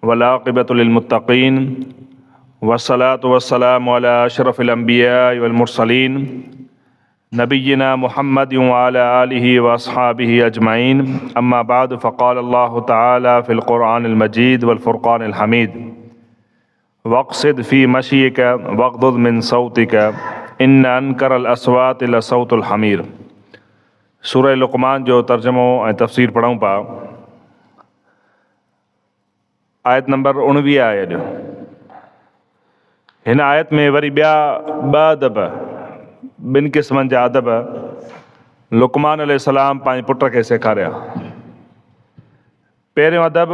والعاقبة للمتقين والصلاة والسلام على أشرف الأنبياء والمرسلين نبينا محمد وعلى آله وأصحابه أجمعين أما بعد فقال الله تعالى في القرآن المجيد والفرقان الحميد واقصد في مشيك واغضض من صوتك ان انڪر الاصوات لصوت الحمير سوره لقمان جو ترجمو ۽ تفسير پڙهون پيا. آيت نمبر 19 آهي اڄ. هن آيت ۾ وري ٻيا ٻه ادب، ٻن قسمن جا ادب لقمان عليه السلام پنهنجي پٽ کي سيکاريا. پهريون ادب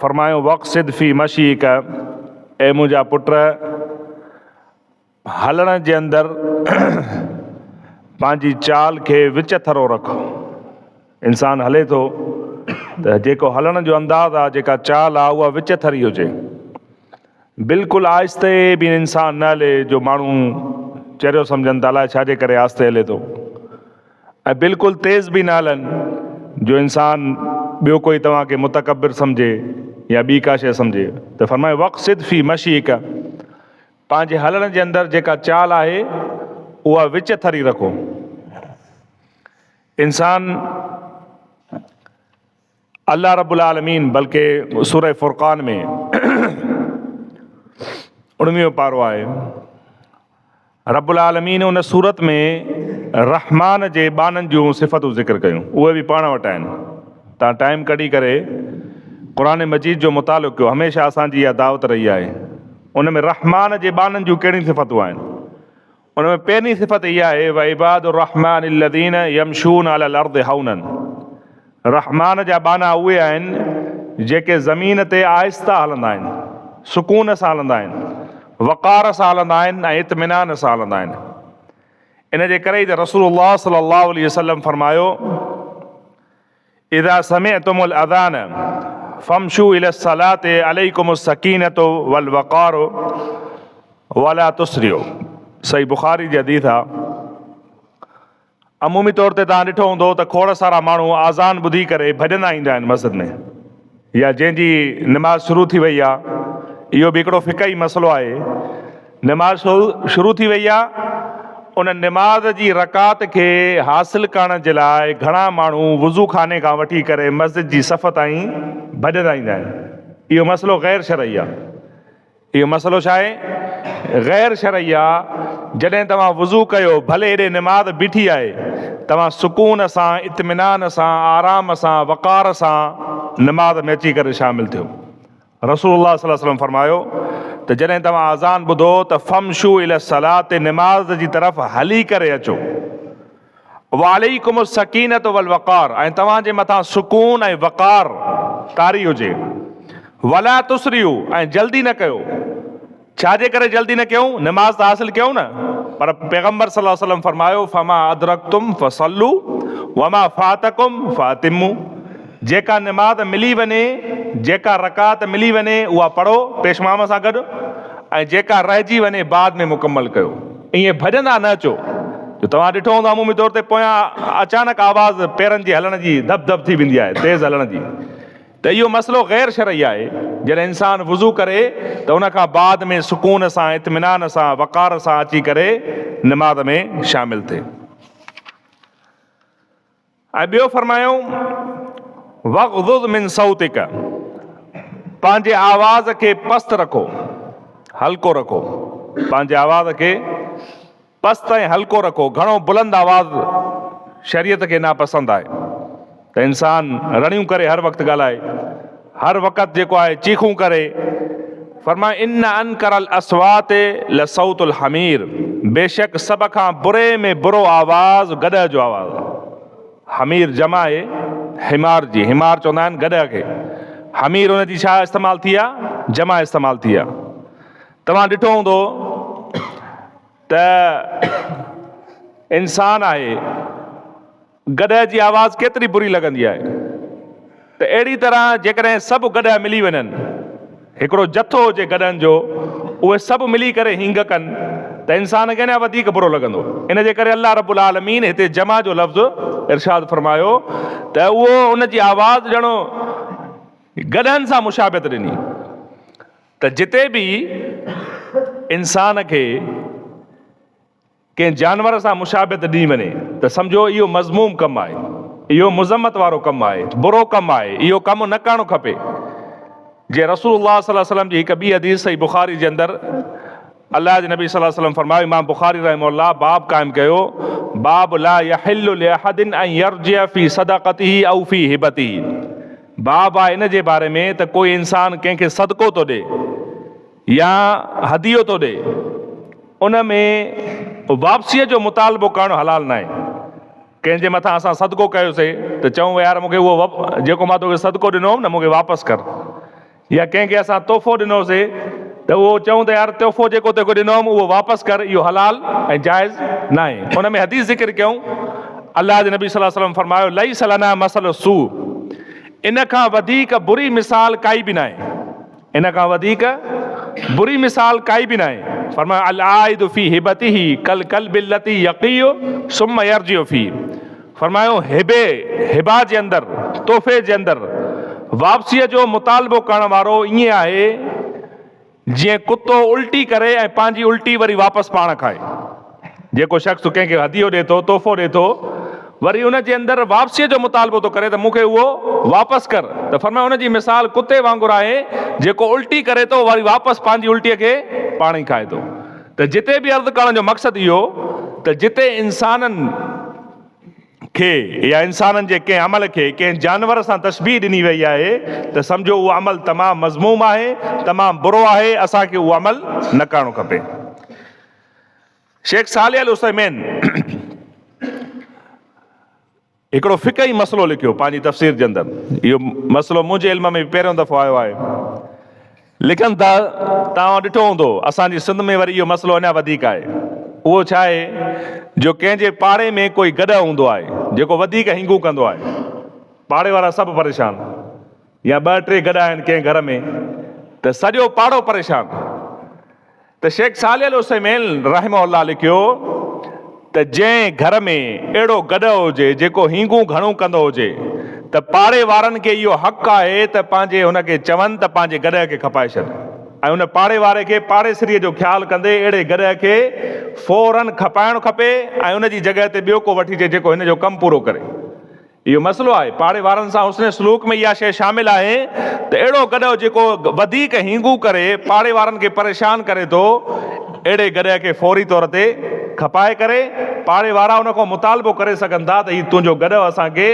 فرمايو واقصد في مشيك اي منهنجا پٽ هلڻ جي اندر پنهنجي چال کي وچ ٿرو رک. انسان هلي ٿو ته جيڪو هلڻ جو انداز آ جيڪا چال آ اها وچ ٿري هجي. بلڪل آهستي به انسان نه هلي جو ماڻهو چريو سمجهن ته الائي ڇا جي ڪري آهستي هلي ٿو. ۽ بلڪل تيز به نه هلن جو انسان ٻيو ڪوئي توهان کي متڪبر سمجهي يا ٻي ڪا شيء سمجهي ته فرمايو واقصد في مشيڪ پنهنجي هلڻ جي اندر جيڪا چال آهي اها وچ ٿري رکو. انسان الله رب العالمين بلڪه سوره فرقان ۾ اڻويهون پارو آهي رب العالمين ان سورت ۾ رحمان جي ٻانهن جون صفتون ذڪر ڪيون اهي به پاڻ وٽ آهن تان ٽائيم ڪڍي ڪري قرآن مجيد جو مطالعو ڪيو هميشه اسان جي اها دعوت رهي آهي ان ۾ رحمان جي ٻانهن جون ڪهڙيون صفتون آهن ان ۾ پهرين صفت اها آهي وعباد الرحمن الذين يمشون على الارض هونا رحمان جا ٻانها اهي آهن جيڪي زمين تي آهسته هلندا آهن، سڪون سان هلندا آهن، وقار سان هلندا آهن ۽ اطمينان سان هلندا آهن. ان جي ڪري ئي ته رسول الله صلي الله عليه وسلم فرمايو، اذا سمعتم الاذان فامشوا الى الصلاة عليكم السكينة والوقار ولا تسرعوا. صحيح بخاري جي حديث آ. عمومي طور تي توهان ڏٺو هوندو ته کوڙ سارا ماڻهو آذان ٻڌي ڪري ڀڄندا ايندا آهن مسجد ۾ يا جنهن جي نماز شروع ٿي وئي آهي اهو به هڪڙو فقهي مسئلو آهي نماز شروع ٿي وئي آهي ان نماز جي رڪعت کي حاصل ڪرڻ جي لاء گهڻا ماڻهو وضو خاني کان وٺي ڪري مسجد جي صف تائين ڀڄندا ايندا آهن اهو مسئلو غير شرعي آهي اهو مسئلو ڇا آهي؟ غير شرعي آ، جڏهن توهان وضو ڪيو ڀلي هيڏي نماز بيٺي آهي، توهان سڪون سان، اطمينان سان، آرام سان، وقار سان نماز ۾ اچي ڪري شامل ٿيو. رسول الله صلي الله عليه وسلم فرمايو ته جڏهن توهان اذان ٻڌو ته فامشو الي الصلاة نماز جي طرف هلي ڪري اچو. وعليڪم السڪينة والوقار ۽ توهان جي مٿان سڪون ۽ وقار طاري هجي. ولا تسرعوا ۽ جلدي نه ڪيو. ڇا جي ڪري جلدي نه ڪيون؟ نماز ته حاصل ڪيون نه. پر پيغمبر صلي الله عليه وسلم فرمايو فما ادرڪتم فصلوا وما فاتڪم فاتموا جيڪا نماز ملي وڃي، جيڪا رڪعت ملي وڃي اها پڙهو پيشمام سان گڏ ۽ جيڪا رهجي وڃي بعد ۾ مڪمل ڪيو. ائين ڀڄندا نه اچو جو توهان ڏٺو هوندو عمومي طور تي پويان اچانڪ آواز پيرن جي هلڻ جي ڌپ ڌپ ٿي ويندي آهي تيز هلڻ جي ته اهو مسئلو غير شرعي آهي جڏهن انسان وضو ڪري ته ان کان بعد ۾ سڪون سان اطمينان سان وقار سان اچي ڪري نماز ۾ شامل ٿئي. ۽ ٻيو فرمايائون، واغضض من صوتک پنهنجي آواز کي پست رکو، هلڪو رکو، پنهنجي آواز کي پست ۽ هلڪو رکو، گهڻو بلند آواز شريعت کي ناپسند آهي ته انسان رڙيون ڪري هر وقت ڳالهائي، هر وقت جيڪو آهي چيخون ڪري، فرمايو، ان انڪر الاصوات لصوت الحمير بيشڪ سڀ کان بري ۾ برو آواز گڏهه جو آواز آهي. حمير جمع آهي حمار جي، حمار چوندا آهن گڏهه کي، حمير ان جي ڇا استعمال ٿي آهي؟ جمع استعمال ٿي آهي. توهان ڏٺو هوندو ته انسان آهي گڏهه جي آواز ڪيتري بري لڳندي آهي ته اهڙي طرح جيڪڏهن سڀ گڏهه ملي وڃن، هڪڙو جٿو هجي گڏهن جو، اهي سڀ ملي ڪري هينگ ڪن ته انسان کي اڃا وڌيڪ برو لڳندو. ان جي ڪري الله رب العالمين هتي جمع جو لفظ ارشاد فرمايو ته اهو ان جي آواز ڄڻ گڏهن سان مشابهت ڏني ته جتي به انسان کي ڪنهن جانور سان مشابهت ڏني وڃي ته سمجهو اهو مذموم ڪم آهي، اهو مذمت وارو ڪم آهي، برو ڪم آهي، اهو ڪم نه ڪرڻ کپي. جيئن رسول الله صلي الله عليه وسلم جي هڪ ٻي حديث صحيح بخاري جي اندر الله جي نبي صلي الله عليه وسلم فرمايو، امام بخاري رحمه الله باب قائم ڪيو، باب لا يحل لاحد ان يرجع في صدقته او في هبته، باب آهي ان جي باري ۾ ته ڪوئي انسان ڪنهن کي صدقو ٿو ڏي يا هديو ٿو ڏي ان ۾ واپسيء جو مطالبو ڪرڻ حلال ناهي. ڪنهن جي مٿان اسان صدقو ڪيوسي ته چئون يار مون کي اهو جيڪو مان توکي صدقو ڏنو هوم نه مون کي واپس ڪر يا ڪنهن کي اسان تحفو ڏنوسي ته اهو چئون ته يار تحفو جيڪو توکي ڏنو هوم اهو واپس ڪر اهو حلال ۽ جائز ناهي. ان ۾ حديث ذڪر ڪيون الله جي نبي صلي الله عليه وسلم فرمايو ليس لنا مثل السوء ان کان وڌيڪ بري مثال ڪائي به ناهي. ان کان وڌيڪ بري مثال ڪائي به ناهي. فرمايو، العائد في هبته ڪالڪلب التي يقيء ثم يرجع فيه فرمايو، هبي، هبه جي اندر، تحفي جي اندر، واپسيء جو مطالبو ڪرڻ وارو ائين آهي جيئن ڪتو الٽي ڪري ۽ پنهنجي الٽي وري واپس پاڻ کائي. جيڪو شخص ڪنهن کي هديو ڏئي ٿو، تحفو ڏئي ٿو، وري ان جي اندر واپسيء جو مطالبو ٿو ڪري ته مون کي اهو واپس ڪر ته فرمايو ان جي مثال ڪتي وانگر آهي جيڪو الٽي ڪري ٿو وري واپس پنهنجي الٽيء کي پاڻ ئي کائي ٿو ته جتي به عرض ڪرڻ جو مقصد اهو ته جتي انسانن کي يا انسانن جي ڪنهن عمل کي ڪنهن جانور سان تشبيهه ڏني وئي آهي ته سمجهو اهو عمل تمام مذموم آهي، تمام برو آهي، اسان کي اهو عمل نه ڪرڻو کپي. شيخ صالح العثيمين هڪڙو فقهي مسئلو لکيو پنهنجي تفسير جي اندر. اهو مسئلو منهنجي علم ۾ پهريون دفعو آيو آهي. لکن ٿا توهان ڏٺو هوندو اسان جي سنڌ ۾ وري اهو مسئلو اڃا وڌيڪ آهي. اهو ڇا آهي جو ڪنهن جي پاڙي ۾ ڪوئي گڏهه هوندو آهي جيڪو وڌيڪ هينگون ڪندو آهي. پاڙي وارا سڀ پريشان يا ٻه ٽي گڏهه آهن ڪنهن گهر ۾ ته سڄو پاڙو پريشان. ته شيخ صالح العثيمين رحمه الله لکيو ته جنهن گهر ۾ اهڙو گڏهه هجي جيڪو هينگون گهڻو ڪندو هجي ته پاڙي وارن کي اهو حق آهي ته پنهنجي هن کي چون ته پنهنجي گڏهه کي کپائي ڇڏ ۽ ان پاڙي واري کي پاڙيسريء جو خيال ڪندي اهڙي گڏهه کي فوراً کپائڻ کپي ۽ ان جي جڳهه تي ٻيو ڪو وٺي اچي جيڪو هن جو ڪم پورو ڪري. اهو مسئلو آهي. پاڙي وارن سان حسن سلوڪ ۾ اها شيء شامل آهي ته اهڙو گڏهه جيڪو وڌيڪ هينگون ڪري پاڙي وارن کي پريشان ڪري ٿو، اهڙي گڏهه کي فوري طور تي کپائي ڪري پاڙي وارا ان کان مطالبو ڪري سگهن ٿا ته هي تنهنجو گڏهه اسان کي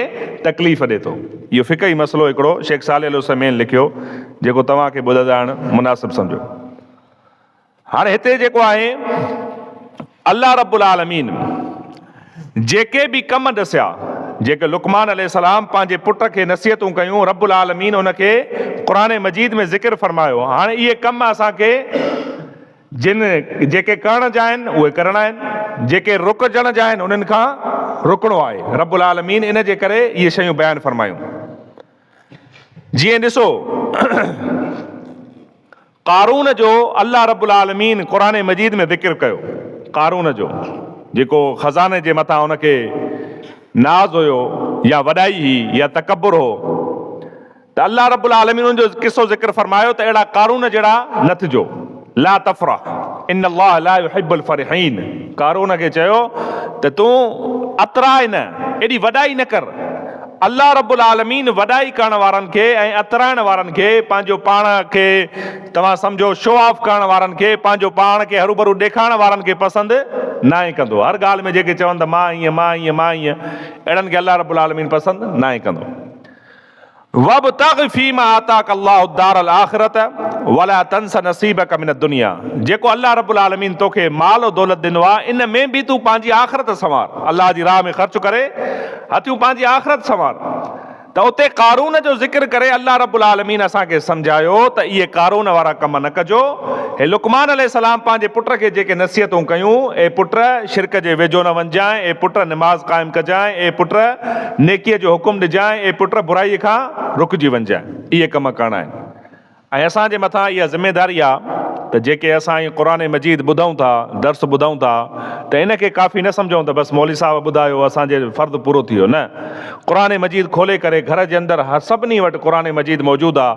تڪليف ڏي ٿو. اهو فقهي مسئلو هڪڙو شيخ صالح العثيمين لکيو جيڪو توهان کي ٻڌائڻ مناسب سمجهيو. هاڻي هتي جيڪو آهي الله رب العالمين جيڪي به ڪم ڏسيا، جيڪي لقمان عليه السلام پنهنجي پٽ کي نصيحتون ڪيون، رب العالمين ان کي قرآن مجيد ۾ ذڪر فرمايو. هاڻي اهي ڪم اسان کي جن جيڪي ڪرڻ جا آهن اهي ڪرڻا آهن، جيڪي رڪجڻ جا آهن انهن کان رڪڻو آهي. رب العالمين ان جي ڪري اهي شيون بيان فرمايون. جيئن ڏسو. قارون جو الله رب العالمين قرآن مجيد ۾ ذڪر ڪيو، قارون جو جيڪو خزاني جي مٿان ان کي ناز هيو يا وڏائي هئي يا تڪبر هو ته الله رب العالمين ان جو قصو ذڪر فرمايو ته اهڙا قارون جهڙا نه ٿجو، لا تفرح ان الله لا يحب الفرحين، قارون کي چيو ته تون اتراء نه، ايڏي وڏائي نه ڪر. الله رب العالمين وڏائي ڪرڻ وارن کي ۽ اترائڻ وارن کي، پنهنجو پاڻ کي توهان سمجهو شو آف ڪرڻ وارن کي، پنهنجو پاڻ کي هروڀرو ڏيکارڻ وارن کي پسند ناهي ڪندو. هر ڳالهه ۾ جيڪي چون ته مان هيئن، مان هيئن، مان هيئن، اهڙن کي الله رب العالمين پسند ناهي ڪندو. وابتغ فيما آتاک الله الدار الاخرة ولا تنس نصيبک من الدنيا جيڪو الله رب العالمين توکي مال و دولت ڏنو آهي ان ۾ به تون پنهنجي آخرت سنوار، الله جي راهه ۾ خرچ ڪري هٿيون پنهنجي آخرت سنوار ته اتي قارون جو ذڪر ڪري الله رب العالمين اسان کي سمجهايو ته اهي قارون وارا ڪم نه ڪجو. هي لقمان عليه السلام پنهنجي پٽ کي جيڪي نصيحتون ڪيون، اي پٽ شرڪ جي ويجهو نه وڃجانء، اي پٽ نماز قائم ڪجانء، اي پٽ نيڪيء جو حڪم ڏجانء، اي پٽ برائيء کان رڪجي وڃجانء. اهي ڪم ڪرڻا آهن ۽ اسان جي مٿان اها ذميداري آهي. ته جيڪي اسان هي قرآن مجيد ٻڌون ٿا، درس ٻڌون ٿا ته ان کي ڪافي نه سمجهون ته بس مولوي صاحب ٻڌايو اسان جي فرض پورو ٿي ويو نه قرآن مجيد کولي ڪري گهر جي اندر هر سڀني وٽ قرآن مجيد موجود آ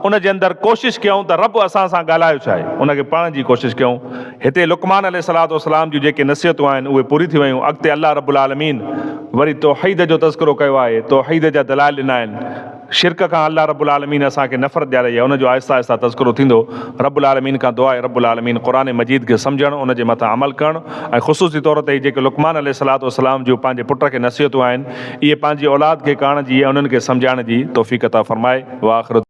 ان جي اندر ڪوشش ڪيون ته رب اسان سان ڳالهايو ڇا آهي ان کي پڙهڻ جي ڪوشش ڪيون هتي لقمان عليه الصلوة والسلام جون جيڪي نصيحتون آهن اهي پوري ٿي ويون اڳتي الله رب العالمين وري توحيد جو تذڪرو ڪيو آهي توحيد جا دلائل ڏنا آهن. شرڪ کان الله رب العالمين اسان کي نفرت ڏياري آهي ان جو آهسته آهسته تذڪرو ٿيندو رب العالمين کان دعا آهي رب العالمين قرآن مجيد کي سمجهڻ ان جي مٿان عمل ڪرڻ ۽ خصوصي طور تي هي جيڪي لقمان عليه الصلوة والسلام جون پنهنجي پٽ کي نصيحتون آهن اهي پنهنجي اولاد کي ڪرڻ جي ۽ انهن کي سمجهائڻ جي توفيق عطا فرمائي واخر.